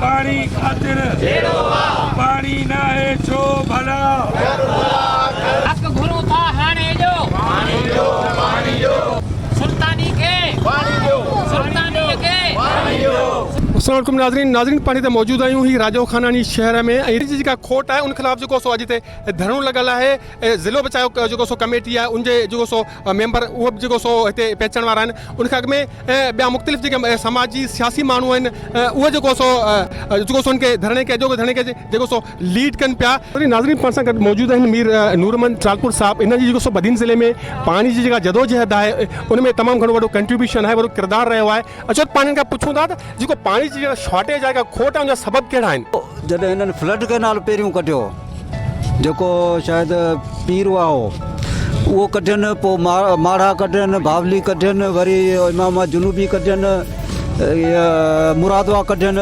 پاڻي خاطر پاڻي ناهي ڇو ڀلا. حق گهرون ٿا هاڻي ڏيو. پاڻي ڏيو پاڻي ڏيو. سلطاني کي پاڻي ڏيو. سلطاني کي پاڻي ڏيو. السلام عليڪم ناظرين ناظرين پاڻ هتي موجود آهيون هي راڄو خاناڻي شهر ۾ ۽ جي جيڪا کوٽ آهي ان خلاف جيڪو سو اڄ هتي ڌرڻو لڳل آهي ضلعو بچايو جيڪو سو ڪميٽي آهي ان جي جيڪو سو ميمبر اهو به جيڪو سو هتي پهچڻ وارا آهن ان کان اڳ ۾ ٻيا مختلف جيڪي سماجي سياسي ماڻهو آهن اهي جيڪو سو جيڪو سو ان کي ڌرڻي کي اڄوڪي ڌرڻي کي جيڪو سو ليڊ ڪن پيا. ناظرين پاڻ سان گڏ موجود آهن مير نور محمد ٽالپور صاحب انهن جي جيڪو سو بدين ضلعي ۾ پاڻي جي جيڪا جدوجهد آهي ان ۾ تمام گهڻو وڏو ڪنٽريبيوشن آهي وڏو ڪردار رهيو آهي اچو ته پاڻ هن کان پڇون ٿا ته جيڪو پاڻي جي جيڪا شارٽيج آهي جيڪا کوٽ آهي ان جا سبب ڪهڙا آهن. جڏهن هنن فلڊ ڪئنال پهريون ڪڍيو جيڪو شايد پير واهه هو اهو ڪڍين پوء ماڙها ڪڍين ڀاولي ڪڍين وري امام جنوبي ڪڍين مراد واهه ڪڍين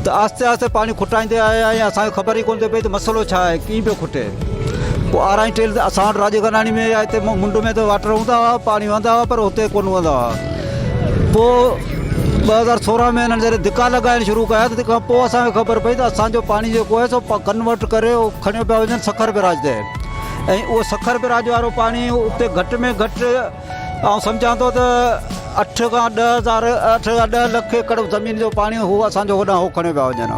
ته آهستي آهستي پاڻي کٽائيندي آيا ۽ اسانکي خبر ئي ڪونه ٿي پئي ته مسئلو ڇا آهي ڪيئن پيو کٽي پوء آرائين ٽيل اسان وٽ راڄ گناڻي ۾ يا هتي منڊ ۾ ته واٽر هوندا هئا پاڻي وهندا هئا پر هتي ڪونه وهندا هئا پوء 2016 ۾ هنن جڏهن ڌڪا لڳائڻ شروع ڪيا ته تنهن کان پوء اسانکي خبر پئي ته اسانجو پاڻي جيڪو آهي سو ڪنورٽ ڪري کڻيو پيا وڃن سکر بئراج تي ۽ اهو سکر بئراج وارو پاڻي اتي گهٽ ۾ گهٽ آئون سمجهان ٿو ته اٺ کان ڏهه هزار اٺ کان ڏهه لک ايڪڙ زمين جو پاڻي هو اسان جو هوڏانهن هو کڻيو پيا وڃن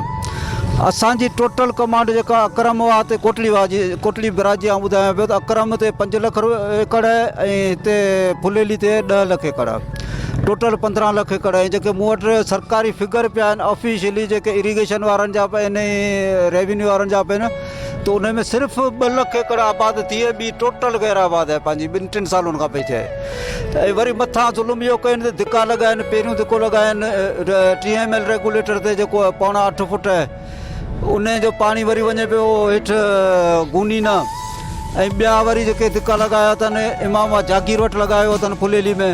اسان جي ٽوٽل ڪمانڊ جيڪا اڪرم واهه تي ڪوٽڙي واهه جي ڪوٽڙي براج جي آئون ٻڌايان پيو ته اڪرم تي 5 لک ايڪڙ ۽ هتي ڦليلي تي 10 لک ايڪڙ ٽوٽل 15 لک ايڪڙ ۽ جيڪي مون وٽ سرڪاري فگر پيا آهن آفيشلي جيڪي اريگيشن وارن جا پيا آهن ۽ ريونيو وارن جا پيا آهن ته ان ۾ صرف 2 لک ايڪڙ آباد ٿئي ٻي ٽوٽل غير آباد آهي پنهنجي ٻن ٽن سالن کان پئي ٿئي ۽ وري مٿان ظلم اهو ڪين ته ڌڪا لڳائن پهريون ڌڪو لڳائن 30 ايم ايل ريگوليٽر تي جيڪو پوڻا اٺ فٽ آهي ان جو پاڻي وري وڃي پيو هيٺ گوني نه ۽ ٻيا وري جيڪي ڌڪا لڳايا اٿن امام جاگير وٽ لڳايو اٿن ڦليلي ۾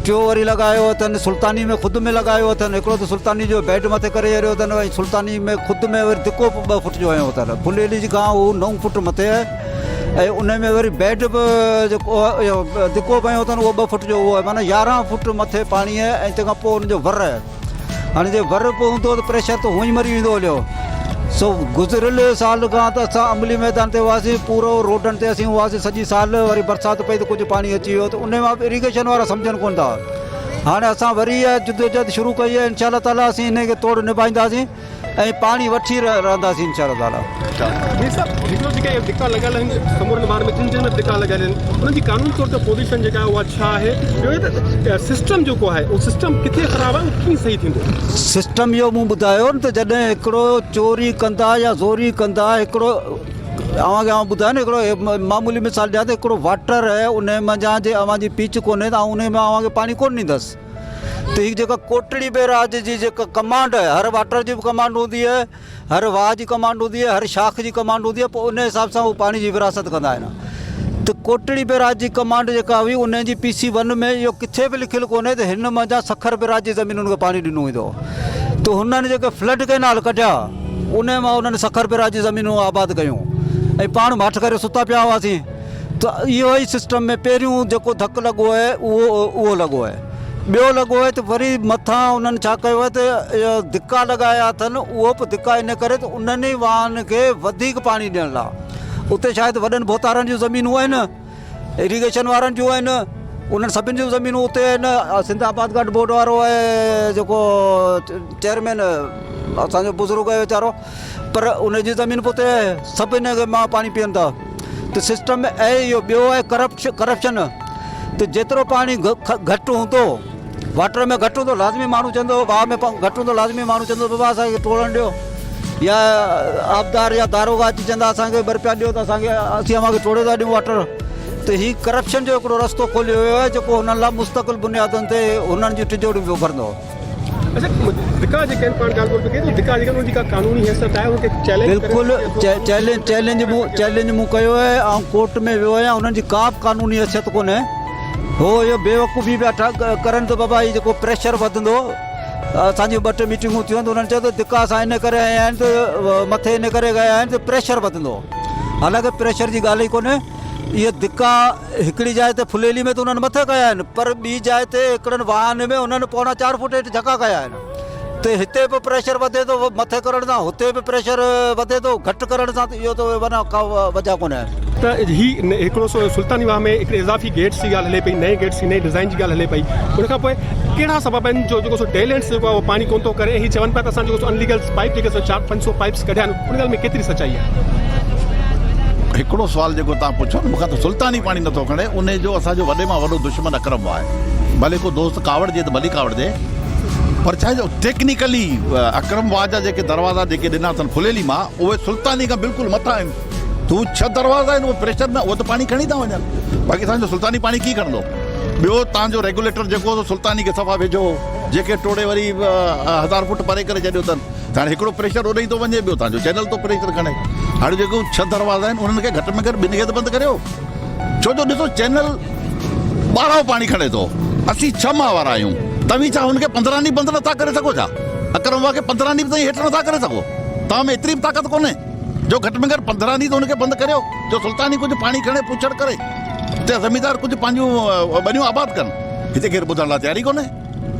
ٽيو وري لڳايو اٿن سلطاني ۾ خود ۾ لڳايو اٿن هڪڙو ته سلطاني جو بيڊ مٿي ڪري ڇڏيو اٿن ۽ سلطاني ۾ خود ۾ وري ڌڪو به 2 فٽ جو هنيو اٿن ڦليلي جي کان هو 9 فٽ مٿي آهي ۽ ان ۾ وري بيڊ به جيڪو ڌڪو به هنيو اٿن اهو 2 فٽ جو اهو آهي معنيٰ 11 فٽ مٿي پاڻي آهي ۽ تنهن کان پوء ان جو ور آهي هاڻي جي ور به هوندو ته پريشر ته هونئن ئي مري ويندو هليو. سو گذريل سال کان ته اسان عملي ميدان تي هئاسين پورو روڊن تي اسين هئاسين سڄي سال وري برسات پئي ته ڪجهه پاڻي اچي ويو ته ان مان به اريگيشن وارا سمجهن ڪونه ٿا هاڻي اسان وري اها جدوجهد شروع ڪئي آهي انشاء الله تعالي اسين انهي کي توڙ نڀائينداسين ۽ پاڻي وٺي رهنداسين انشاء الله تعالي. مير صاحب هڪڙو جيڪي اهي ڌڪا لڳل آهن سمورن ٻارن ۾ جن جن ۾ ڌڪا لڳل آهن انهن جي قانوني طور تي پوزيشن جيڪا آهي اها ڇا آهي ٻيو هي ته سسٽم جيڪو آهي اهو سسٽم ڪٿي خراب آهي اهو ڪيئن صحيح ٿيندو؟ سسٽم اهو مون ٻڌايو نه ته جڏهن هڪڙو چوري ڪندا يا زوري ڪندا هڪڙو اوهان کي آئون ٻڌايو نه هڪڙو معمولي مثال ڏيان ته هڪڙو واٽر آهي ان منجهان جي اوهان جي پيچ ڪونهي ته آئون ان مان اوهان کي پاڻي ڪونه ڏيندس ته هي جيڪا ڪوٽڙي بئراج جي جيڪا ڪمانڊ آهي هر واٽر جي به ڪمانڊ هوندي آهي هر واهه جي ڪمانڊ هوندي آهي هر شاخ جي ڪمانڊ هوندي آهي پوء ان حساب سان هو پاڻي جي ورهاست ڪندا آهن ته ڪوٽڙي بئراج جي ڪمانڊ جيڪا هئي ان جي پي سي ون ۾ اهو ڪٿي به لکيل ڪونهي ته هن منجهان سکر بئراج جي زمينن کي پاڻي ڏنو ويندو ته هنن جيڪي فلڊ ڪئنال ڪڍيا ان مان انهن سکر بئراج جي زمينون آباد ڪيون ۽ پاڻ ماٺ ڪري ستا پيا هئاسين ته اهو ئي سسٽم ۾ پهريون جيڪو ڌڪ لڳو آهي اهو اهو لڳو آهي ٻيو لڳو آهي ته وري مٿان انهن ڇا ڪيو آهي ته ڌڪا لڳايا اٿن اهو به ڌڪا ان ڪري ته انهن ئي واهن کي وڌيڪ پاڻي ڏيڻ لاء اتي شايد وڏن ڀوتارن جون زمينون آهن اريگيشن وارن جون آهن انهن سڀني جون زمينون اتي آهن سنڌ آبادگار بورڊ وارو آهي جيڪو چيئرمين اسانجو بزرگ آهي ويچارو پر ان جي زمين به اتي آهي سڀ ان مان پاڻي پيئن ٿا ته سسٽم ۾ اهي اهو ٻيو آهي ڪرپشن ته جيترو پاڻي گهٽ هوندو واٽر ۾ گهٽ هوندو لازمي ماڻهو چوندو واهه ۾ گهٽ هوندو لازمي ماڻهو چوندو بابا اسانکي ٽوڙڻ ڏيو يا آبدار يا داروغا اچي چوندا اسانکي 2 روپيا ڏيو ته اسانکي اسين اوهان کي ٽوڙي ٿا ڏيون واٽر ته هي ڪرپشن جو هڪڙو رستو کوليو ويو آهي جيڪو هنن لاء مستقل بنيادن تي هنن جون ٽجوڙيون پيو ڀرندو. اچا ڌڪا جيڪي آهن پاڻ ڳالهه ٻولهه پئي ڪئي ته ڌڪا جيڪي آهن ان جي ڪا قانوني حيثيت آهي ان کي چئلينج ڪري بلڪل چئلينج چئلينج مون چئلينج مون ڪيو آهي آئون ڪورٽ ۾ ويو آهيان انهن جي ڪا به قانوني حيثيت ڪونهي هو اهو بيوقوفي پيا ڪرن ته بابا هي جيڪو پريشر وڌندو اسان جون ٻه ٽي ميٽنگون ٿيون ته انهن چيو ته ڌڪا اسان ان ڪري هنيا آهن ته مٿي ان ڪري گيا آهن ته پريشر وڌندو حالانڪه پريشر جي ڳالهه ئي ڪونهي اهي ڌڪا هڪڙي جاء تي ڦليلي ۾ ته انهن مٿي ڪيا آهن پر ٻي جاء تي هڪڙن واهن ۾ انهن پوڻا چار فوٽ هيٺ ڌڪا ڪيا آهن. اتي هتي به پريشر وڌي ٿو مٿي ڪرڻ سان هتي به پريشر وڌي ٿو گهٽ ڪرڻ سان ته اهو ته معنيٰ ڪا وجه ڪونهي. ته هي هڪڙو سو سلطاني واهه ۾ هڪڙي اضافي گيٽس جي ڳالهه هلي پئي نئين گيٽس جي نئين ڊزائين جي ڳالهه هلي پئي ان کان پوء ڪهڙا سبب آهن جو جيڪو سو ٽيلنٽس جيڪو آهي اهو پاڻي ڪونه ٿو ڪري ۽ هي چون پيا ته اسان جيڪو سو انليگل پائپ جيڪي سو چار 500 پائپس ڪڍيا آهن ان ڳالهه ۾ ڪيتري سچائي آهي. هڪڙو سوال جيڪو توهان پڇيو نه مون کان ته سلطاني پاڻي نٿو کڻي انهي جو اسان جو وڏي مان وڏو دشمن اڪرم واهه آهي ڀلي ڪو دوست ڪاوڙجي ته ڀلي ڪاوڙجي پر ڇا آهي جو ٽيڪنيڪلي اڪرم واهه جا جيڪي دروازا جيڪي ڏنا اٿن ڦليلي مان اهي سلطاني کان بلڪل مٿان آهن ته هو ڇهه دروازا آهن اهي پريشر نه اهي ته پاڻي کڻي ٿا وڃن باقي اسان جو سلطاني پاڻي ڪيئن کڻندو ٻيو تان جو ريگوليٽر جيڪو هو سلطاني کي صفا ويجهو هو جيڪي ٽوڙي وري هزار فوٽ پري ڪري ڇڏيو اٿن ته هاڻي هڪڙو پريشر اوڏي ٿو وڃي ٻيو تان جو چينل ٿو پريشر کڻي هاڻي جيڪو ڇهه دروازا آهن انهن کي گهٽ ۾ گهٽ ٻن کي ته بند ڪريو ڇو جو ڏسو چينل 12 پاڻي کڻي ٿو اسين ڇهه ماهه وارا آهيون توهين ڇا هن کي 15 ڏينهن بند نٿا ڪري سگهو ڇا اڪرم واهه کي 15 ڏينهن به تائين هيٺ نٿا ڪري سگهو توهان ۾ ايتري به طاقت ڪونهي جو گهٽ ۾ گهٽ 15 ڏينهن ته هن کي بند ڪريو جو سلطاني ڪجهه پاڻي کڻي پوڇڙ ڪري ته زميندار ڪجهه پنهنجون ٻنيون آباد ڪن هتي ڪير ٻڌڻ لاء تيار ئي ڪونهي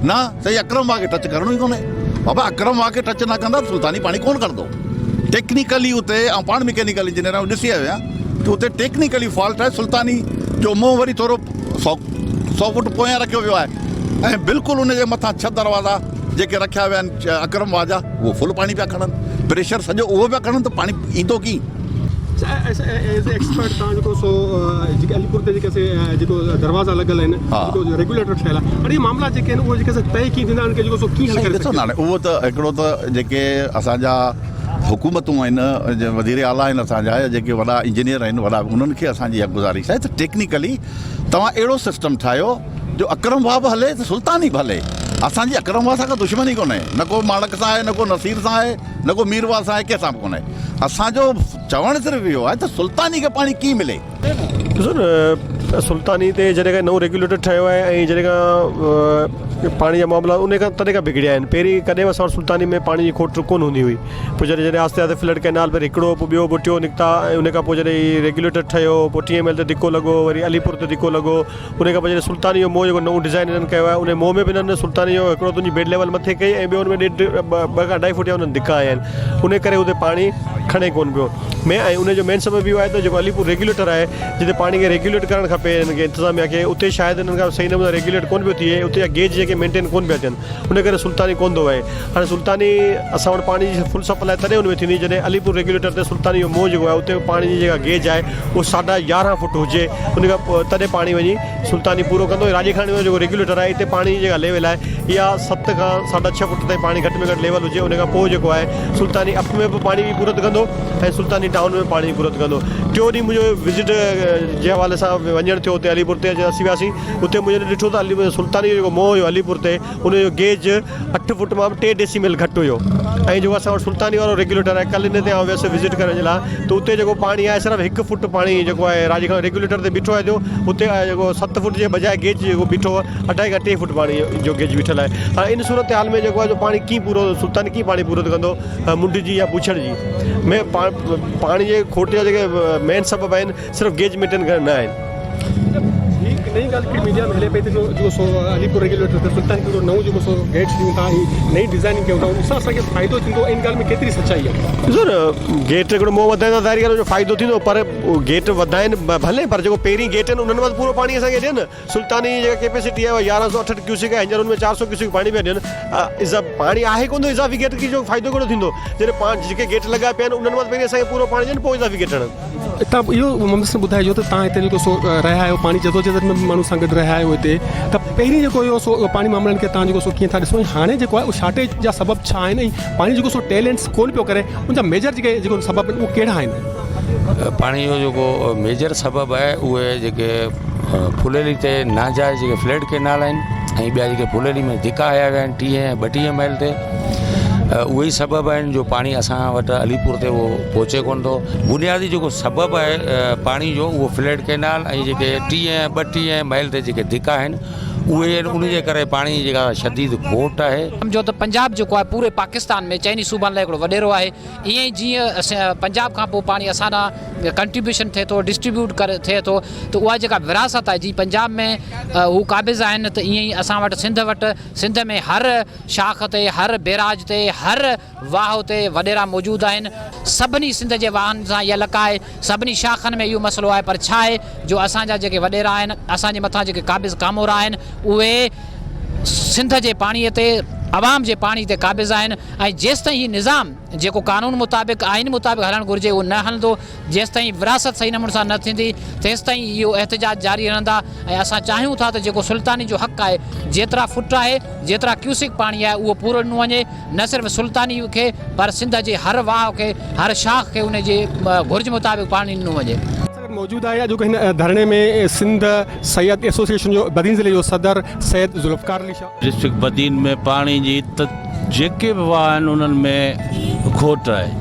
نه سائين اڪرم واهه کي ٽچ ڪرڻو ئي ڪونهي بابا اڪرم واهه کي ٽچ نه ڪندا ته سلطاني پاڻي ڪونه کڻندو ٽيڪنيڪلي اتي آئون پاڻ مڪينيڪل انجنيئر آهيان ڏسي آيو آهيان ته اتي ٽيڪنيڪلي فالٽ آهي سلطاني جو منهن وري ٿورو سو سو فوٽ پويان رکيو ويو آهي ۽ بلڪل ان جي مٿان ڇهه دروازا جيڪي رکيا ويا آهن اڪرم واهه جا اهو فل پاڻي پيا کڻن پريشر سڄو اهو پيا کڻن ته پاڻي ايندو ڪيئن ايز اي ايڪسپرٽ تان جيڪو سو جيڪي علي پور تي جيڪي سي جيڪو دروازا لڳل آهن جيڪو ريگوليٽر ٺهيل آهي اڙي معاملا جيڪي آهن اهي جيڪي سي طئي ڪيئن ٿيندا ان کي جيڪو سو ڪيئن حل ڪري ڏسو نه اهو ته هڪڙو ته جيڪي اسان جا حڪومتون آهن وزير اعليٰ آهن اسان جا جيڪي وڏا انجنيئر آهن وڏا انهن کي اسان جي اها گذارش آهي ته ٽيڪنيڪلي توهان اهڙو سسٽم ٺاهيو جو اڪرم واهه به هلي ته سلطاني به هلي. اسان جي اڪرم واهه سان ڪا دشمني ڪونهي. نه ڪو ماڻڪ سان آهي، نه ڪو نصير سان آهي، نه ڪو مير واهه سان آهي، ڪنهن سان به ڪونهي. اسان جو چوڻ صرف اهو آهي ته سلطاني کي پاڻي ڪيئن ملي. ڏسو نه سلطاني تي جڏهن کان نئون ريگيوليٽر ٺهيو آهي ۽ جڏهن کان پاڻي جا معاملا ان کان تڏهن کان بگڙيا آهن. پهرين ڪڏهن به اسان وٽ سلطاني ۾ پاڻي جي کوٽ ڪونه هوندي هئي. پوء جڏهن جڏهن آهستي آهستي فلڊ ڪئنال پهرين هڪڙو پوء ٻيو پوء ٽيو نڪتا ۽ ان کان پوء جڏهن هي ريگيوليٽر ٺهيو پوء ٽي ايم ايل تي ڌڪو لڳو وري علي پور تي ڌڪو لڳو ان کان پوء جڏهن سلطاني جو منهن جيڪو نئون ڊزائن هنن ڪيو آهي ان منهن ۾ به هنن سلطاني جو هڪڙو تنهنجي بيڊ ليول مٿي ڪئي ۽ ٻيو ان ۾ ڏيڍ ٻه کان اڍائي فوٽ جا انهن ڌڪا آيا آهن ان ڪري اتي پاڻي کڻي ڪونه پيو ۾ ۽ ان جو مين سبب اهو آهي ته جيڪو علي پور ريگيوليٽر آهي جتي پاڻي کي ريگيوليٽ ڪرڻ کپي هنن کي انتظاميا کي اتي شايد هنن کان صحيح نموني ريگيوليٽ ڪونه پيو ٿئي اتي جا گيج جيڪي مينٽين ڪونه پيا ٿين ان ڪري سلطاني ڪونه ٿو وهي. هاڻي سلطاني اسان وٽ پاڻي جي فل سپلاء تڏهن ان ۾ ٿيندي جڏهن علي پور ريگيوليٽر تي سلطاني جو منهن جيڪو آهي اتي پاڻي جي جيڪا گيج آهي اهو ساڍا 11 فوٽ هجي ان کان پوء تڏهن پاڻي وڃي سلطاني پورو ڪندو ۽ راڄي کاڻي جو جيڪو ريگيوليٽر آهي اتي پاڻي جي جيڪا ليول آهي اها 7 کان ساڍا ڇهه فوٽ تائين پاڻي گهٽ ۾ گهٽ ليول هجي ان کان پوء جيڪو آهي سلطاني اپ ۾ به پاڻي جي پورت ڪندو ۽ سلطاني ٽائون ۾ پاڻي جي پورت ڪندو. ٽيون ڏينهن منهنجو وزٽ جي حوالي سان وڃڻ ٿيو اتي علي پور تي اسين وياسين اتي مون جڏهن ڏٺو ته علي پور سلطاني جو جيڪو منهن هيو علي پور تي ان جو گيج 8 فوٽ مان به 3 ڊيسي مل گهٽ هيو ۽ جيڪو اسان وٽ سلطاني وارو ريگيوليٽر آهي ڪل ان تي آئون ويس وزٽ ڪرڻ جي لاء ته اتي جيڪو پاڻي آهي صرف 1 فوٽ پاڻي جيڪو آهي راڄي کان ريگيوليٽر تي بيٺو آهي جو اتي جيڪو 7 فوٽ جي بجاء گيج جيڪو بيٺو اڍائي کان 3 فوٽ پاڻي جو گيج بيٺل آهي هاڻي ان صورت حال ۾ جيڪو آهي جو پاڻي ڪيئن پورو سلطاني ڪيئن پاڻي پورو ڪندو منڍ جي يا پوڇڙ جي ۾ پاڻي جي کوٽ جا جيڪي مين سبب آهن صرف گيج مينٽين ڪرڻ نه آهن. هي هڪ نئين ڳالهه هڪڙي ميڊيا ۾ هلي پئي ته جو جو سو علي پور ريگيوليٽر تي سلطان هڪڙو نئون جيڪو سو گيٽس ڏيون ٿا ۽ نئين ڊزائننگ ڪيون ٿا ان سان اسان کي فائدو ٿيندو ۽ ان ڳالهه ۾ ڪيتري سچائي آهي. ڏسو نه گيٽ هڪڙو منهن وڌائين ٿا ظاهري ڳالهه ان جو فائدو ٿيندو پر گيٽ وڌائين ڀلي پر جيڪو پهرين گيٽ آهن انهن مان پورو پاڻي اسان کي ڏين سلطاني جي جيڪا ڪيپيسٽي آهي اها 1168 ڪيوسڪ آهي هينئر ان ۾ 400 ڪيوسڪ پاڻي پيا ڏين پاڻي آهي ڪونه ٿو اضافي گيٽ جو فائدو ڪهڙو ٿيندو جڏهن پاڻ جيڪي گيٽ لڳا پيا آهن انهن مان پهرين اسان کي پورو پاڻي ڏين پوء اضافي گيٽ هڻن. تان اهو محمد حسن ٻڌائجو ته تان هتي جيڪو سو رهيا آهيو پاڻي جدوجهد ۾ به ماڻهن سان گڏ رهيا آهيو هتي ته پهرين جيڪو اهو سو پاڻي معاملن کي تان جيڪو سو ڪيئن ٿا ڏسو ۽ هاڻي جيڪو آهي اهو شارٽيج جا سبب ڇا آهن ۽ پاڻي جيڪو سو ٽيلنٽس ڪونه پيو ڪري ان جا ميجر جيڪي جيڪو سبب آهن اهي ڪهڙا آهن؟ پاڻي جو جيڪو ميجر سبب آهي اهي جيڪي ڦليلي تي ناجائز جيڪي فليڊ ڪينال آهن ۽ ٻيا جيڪي ڦليلي ۾ ڌڪا هنيا ويا آهن 30 ۽ 32 مائل تي اهي ئي سبب آهن جو پاڻي اسان وٽ علي پور تي اهو پهچي ڪونه ٿو بنيادي جيڪو سبب آهي پاڻي جو اهو فليڊ ڪينال ۽ جيڪي 30 ۽ 32 مائل تي جيڪي ڌڪا آهن اهي آهن ان جي ڪري پاڻي جي جيڪا شديد کوٽ آهي. سمجهو ته پنجاب جيڪو آهي پوري پاڪستان ۾ چئني صوبن لاء هڪڙو وڏيرو آهي ائين ئي جيئن پنجاب کان پوء پاڻي اسان ڏانهن ڪنٽريبيوشن ٿئي ٿو ڊسٽريبيوٽ ڪري ٿئي ٿو ته اها جيڪا ورهاست آهي جيئن پنجاب ۾ هو قابض آهن ته ائين ئي اسان وٽ سنڌ وٽ سنڌ ۾ هر شاخ تي هر بيراج تي هر واهه تي وڏيرا موجود آهن سڀني سنڌ جي واهن سان اها لڪ آهي سڀني شاخن ۾ اهو مسئلو آهي پر ڇا آهي جو اسان جا جيڪي وڏيرا آهن اسان جي مٿان جيڪي قابض ڪامورا آهن اهي سنڌ جي پاڻي تي عوام جي پاڻي تي قابض آهن ۽ جيستائين هي نظام جيڪو قانون مطابق آئين مطابق هلڻ گهرجي اهو نه هلندو جيستائين وراثت صحيح نموني سان نه ٿيندي تيستائين اهو احتجاج جاري رهندا ۽ اسان چاهيون ٿا ته جيڪو سلطاني جو حق آهي جيترا فٽ آهي جيترا ڪيوسڪ پاڻي آهي اهو پورو ڏنو وڃي نه صرف سلطاني کي پر سنڌ جي هر واهه کي هر شاخ کي ان جي گهرج مطابق پاڻي ڏنو وڃي. سان گڏ موجود آهي اڄوڪي هن ڌرڻي ۾ سنڌ سيد ايسوسيئيشن جو بدين ضلعي جو صدر سيد ذوالفقار علي شاهه. ڊسٽرڪٽ بدين ۾ پاڻي جي ته جيڪي به واهه آهن انهن ۾ کوٽ آهي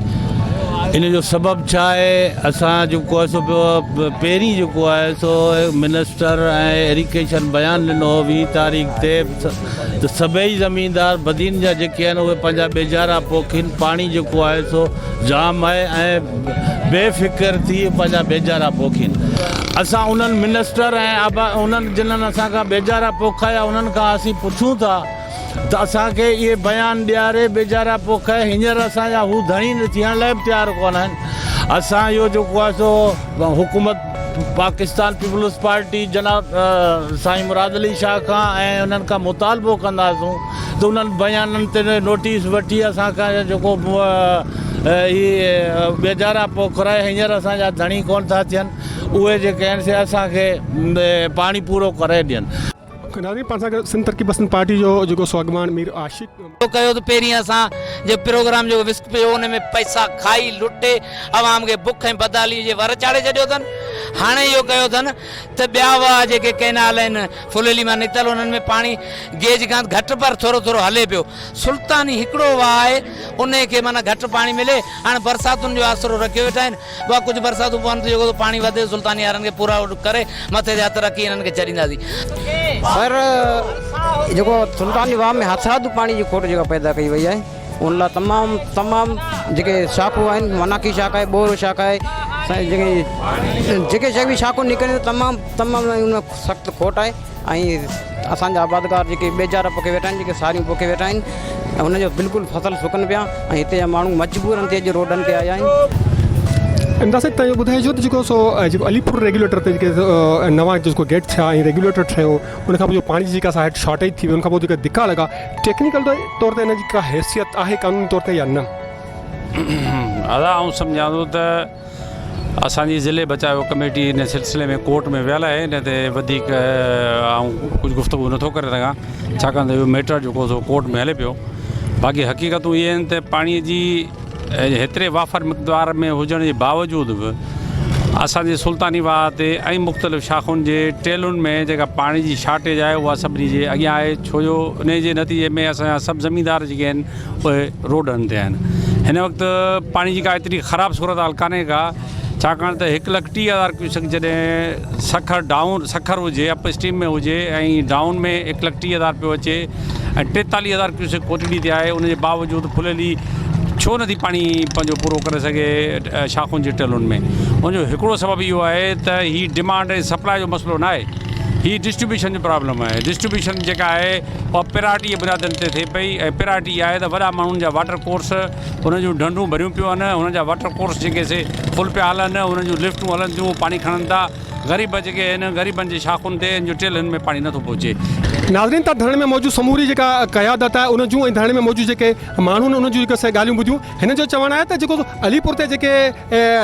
ان جو سبب ڇا آهي اسان جيڪو آهي سو پهرين جيڪو آهي سو منسٽر ۽ ايريگيشن بيان ڏنو هو 20 تاريخ تي ته سڀئي زميندار بدين جا جيڪي آهن اهي پنهنجا ٻيجارا پوکين پاڻي جيڪو آهي سو جام آهي ۽ بي فڪر ٿي پنهنجا ٻيجارا پوکين اسان انهن منسٽر ۽ آبا انهن جنھن اسان کان ٻيجارا پوکايا انهن کان اسين پڇون ٿا ته اسان کي اهي بيان ڏياري ٻيجارا پوکائي هينئر اسان جا هو ڌڻي ٿيڻ لاء به تيار ڪونه آهن اسان اهو جيڪو آهي سو حڪومت پاڪستان پيپلز پارٽي جناب سائين مراد علي شاهه کان ۽ انهن کان مطالبو ڪنداسون ته انهن بيانن تي نوٽيس وٺي اسان کان جيڪو هي ٻيجارا پوکرائي هينئر اسان جا ڌڻي ڪونه ٿا ٿين اهي جيڪي آهن سي اسان کي پاڻي پورو ڪري ڏين. ناظرين پاڻ سان گڏ سنڌ ترقي پسند پارٽي جو جيڪو سو اڳواڻ مير عاشق. ڪيو ته پهرين اسان جي پروگرام جيڪو وسڪ پيو ان ۾ پئسا کائي لٽي عوام کي بک ۽ بدحالي جي ور چاڙهي ڇڏيو اٿن هاڻي اهو ڪيو اٿن ته ٻيا واهه جيڪي ڪئنال آهن ڦليلي مان نڪتل انهن ۾ پاڻي گيج کان گهٽ پر ٿورو ٿورو هلي پيو سلطاني هڪڙو واهه آهي انهي کي معنيٰ گهٽ پاڻي ملي هاڻي برساتن جو آسرو رکيو ويٺا آهن اها ڪجهه برساتون پون ته جيڪو پاڻي وڌي سلطاني وارن کي پورا ڪري مٿي تي هٿ رکي انهن کي ڇڏينداسين. پر جيڪو سلطاني واهه ۾ هٿرادو پاڻي جي کوٽ جيڪا پيدا ڪئي وئي آهي ان لاء تمام تمام جيڪي شاخون آهن مناڪي شاخ آهي ٻور شاخ آهي جيڪي جيڪي شيء به شاخون نڪرن ٿيون تمام تمام ان ۾ سخت کوٽ آهي ۽ اسان جا آبادگار جيڪي ٻيجارا پوکي ويٺا آهن جيڪي ساريون پوکي ويٺا آهن انهن جو بلڪل فصل سڪن پيا ۽ هتي جا ماڻهو مجبورن ٿي اڄ روڊن تي آيا آهن. امداد صاحب تهان اهو ٻڌائجو ته جيڪو سو جيڪو علي پور ريگيوليٽر تي جيڪي نوان جيڪو گيٽ ٿيا ۽ ريگيوليٽر ٺهيو ان کان پوء جو پاڻي جي جيڪا سا هيڊ شارٽيج ٿي وئي ان کان پوء جيڪا ڌڪا لڳا ٽيڪنيڪل طور تي ان جي ڪا حيثيت آهي قانوني طور تي يا نه؟ ادا آئون سمجهان ٿو ته اسان جي ضلعي بچايو ڪميٽي ان سلسلي ۾ ڪورٽ ۾ ويل آهي ان تي وڌيڪ آئون ڪجهه گفتگو نٿو ڪري سگهان ڇاڪاڻ ته اهو ميٽر جيڪو سو ڪورٽ ۾ هلي پيو باقي حقيقتون اهي آهن ته پاڻي جي هيتري وافر مقدار ۾ هجڻ جي باوجود به اسان جي سلطاني واهه تي ۽ مختلف شاخن جي ٽيلن ۾ جيڪا پاڻي جي شارٽيج آهي اها سڀني جي اڳيان آهي ڇو جو ان جي نتيجي ۾ اسان جا سڀ زميندار جيڪي آهن اهي روڊن تي آهن. هن وقت پاڻي جي ڪا ايتري خراب صورتحال ڪانهي ڪا ڇاڪاڻ ته هڪ لک 30,000 ڪيوسڪ جڏهن سکر ڊائون سکر هجي اپ اسٽريم ۾ هجي ۽ ڊائون ۾ هڪ لک 30,000 پيو اچي ۽ 43,000 ڪيوسڪ ڪوٽڙي تي آهي ان جي باوجود ڦليلي ڇو نٿي پاڻي پنهنجو پورو ڪري سگهي شاخن جي ٽيلن ۾ ان جو هڪڙو سبب اهو آهي ته هي ڊمانڊ ۽ سپلاء جو مسئلو ناهي هي ڊسٽريبيوشن جو پرابلم آهي ڊسٽريبيوشن جيڪا آهي اها پراٽي جي بنيادن تي ٿئي پئي ۽ پراٽي اها آهي ته وڏا ماڻهن جا واٽر ڪورس انهن جون ڍنڍون ڀريون پيون آهن انهن جا واٽر ڪورس جيڪي سي فل پيا هلن انهن جون لفٽون هلن ٿيون پاڻي کڻن ٿا غريب جيڪي آهن غريبن جي شاخن تي ان جو ٽيلن ۾ پاڻي نٿو پهچي. ناظرين تان ڌرڻي ۾ موجود سموري جيڪا قيادت آهي ان جون ۽ ڌرڻي ۾ موجود جيڪي ماڻهو آهن انهن جون جيڪي اسان ڳالهيون ٻڌيون هنن جو چوڻ آهي ته جيڪو علي پور تي جيڪي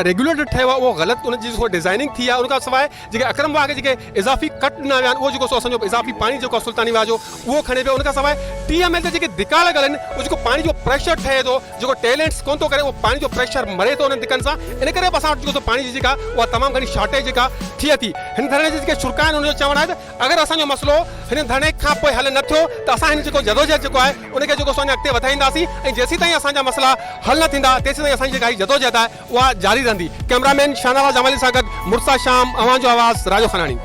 ريگيوليٽر ٺهيو آهي اهو غلط ان جي ڊزائننگ ٿي آهي ان کان سواء جيڪي اڪرم واهه کي جيڪي اضافي ڪٽ ڏنا ويا آهن اهو جيڪو سو اسان جو اضافي پاڻي جيڪو آهي سلطاني واهه جو اهو کڻي پيو ان کان سواء ٽي ايم ايل تي جيڪي ڌڪا لڳل آهن اهو جيڪو پاڻي جو پريشر ٺهي ٿو جيڪو ٽيلنٽس ڪونه ٿو ڪري اهو پاڻي جو پريشر مري ٿو انهن ڌڪن سان ان ڪري به اسان وٽ جيڪو سو پاڻي جي جيڪا اها تمام گهڻي شارٽيج جيڪا ٿئي ٿي هن ڌرڻي جي جيڪي شرڪا آهن ان جو چوڻ آهي ته اگر اسان جو مسئلو هن ڌرڻي کان پوء حل نه ٿيو ته اسان هن جيڪو جدوجهد جيڪو آهي ان کي جيڪو سو اڃا اڳتي وڌائينداسين ۽ جيسيتائين اسان جا مسئلا حل نه ٿيندا تيسيتائين اسان جي جيڪا هي جدوجهد آهي اها جاري رهندي. ڪئميرا مين شاهنواز جمالي سان گڏ مرتضيٰ شام، اوهان جو آواز، راڄو خاناڻي.